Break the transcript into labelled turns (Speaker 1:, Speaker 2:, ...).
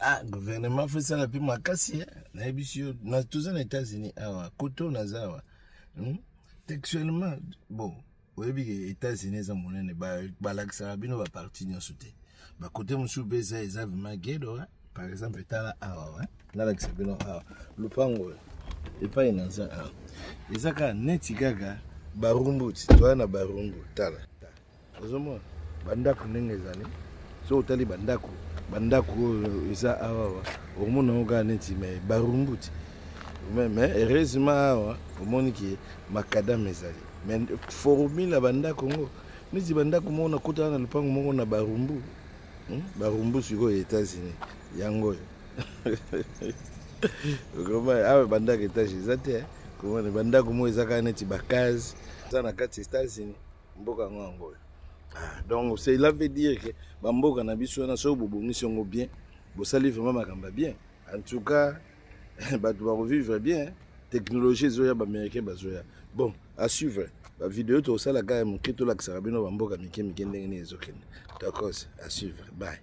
Speaker 1: Ah, gouvernement faut esala mpe makasi. Nayebisi yo, toza na États-Unis awa, koto naza awa, Textuellement, bon, oyebi ke États-Unis eza monene, balakisaka bino baparti nyonso te. Bakote mosusu mpe eza vraiment ghetto. Par exemple, tala awa, nalakisa bino awa lupango oyo epai naza awa, eza kaka neti kaka Barumbu ti toya na Barumbu. Tala, ozomona bandako ndenge ezali. So otali bandako oyo eza awa, okomona yango kaka neti me Barumbu ti. Mais heureusement awa omoni ke macadam ezali, mais formule ya bandako ngo neti bandako moko nakutana na lupango moko na Barumbu, Barumbu sikoyo États-Unis yango oyo. Vraiment, awa bandako étage eza te. Komona bandako moko eza kaka neti bacase eza na kati États-Unis, mboka yango oyo. Ah, donc cela veut dire que bamboka na biso wana, soki bobongisi yango bien, bosali vraiment makambo ya bien, en tout cas bato bakovivre bien. Technologie ezoya, baaméricain bazoya. Bon, à suivre bavideo tokosala kaka ya moke, tolakisaka bino bamboka mike mike ndenge nini ezokende. Tokos, à suivre, bye.